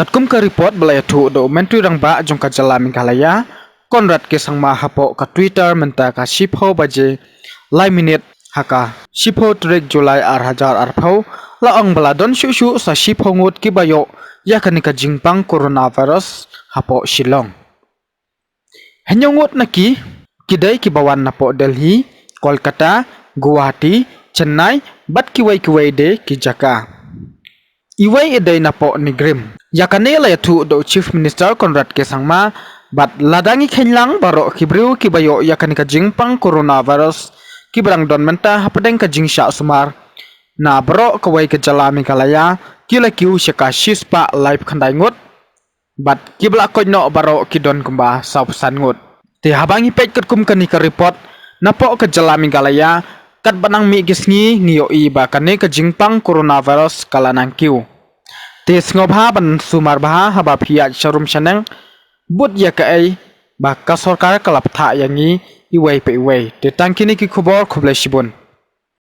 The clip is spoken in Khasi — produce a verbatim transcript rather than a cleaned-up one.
Katkum ka report ba la ïathuh da u Myntri Rangbah jong ka jylla Meghalaya, Conrad K Sangma, hapoh ka Twitter mynta ka shiphew baje lai minit ha ka shiphew tarik July ar hajar arphew, la ong ba la don shuh shuh sa shiphew ngut kiba ïoh ïa kane ka jingpang coronavirus hapoh Shillong. Hynñiew ngut na ki, ki dei kiba wan napoh Delhi, Kolkata, Guwahati, Chennai bad kiwei kiwei de ki jaka. Iwei i dei napoh NEIGRIHMS. Ïa kane la ïathuh da u Chief Minister Conrad K Sangma, bad lada ngi kheiñ lang, baroh ki briew kiba ïoh ïa kane ka jingpang coronavirus kiba dang don mynta hapdeng ka jingshah sumar na baroh kawei ka jylla Meghalaya, ki la kiew sha ka shispah laiphew khyndai ngut, bad kiba la koit noh baroh ki don kumba sawphew san ngut. Te haba ngi peit katkum kane ka report, napoh ka jylla Meghalaya, katba nang mih ki sngi ngi ïohi ba kane ka jingpang coronavirus ka la nang kiew. Te sngewbha ban sumar bha haba phi ïaid sharum shaneng, bud ïa kaei ba ka sorkar ka la bthah ïa ngi iwei pa iwei. Te tang kine ki khubor, khublei shibun.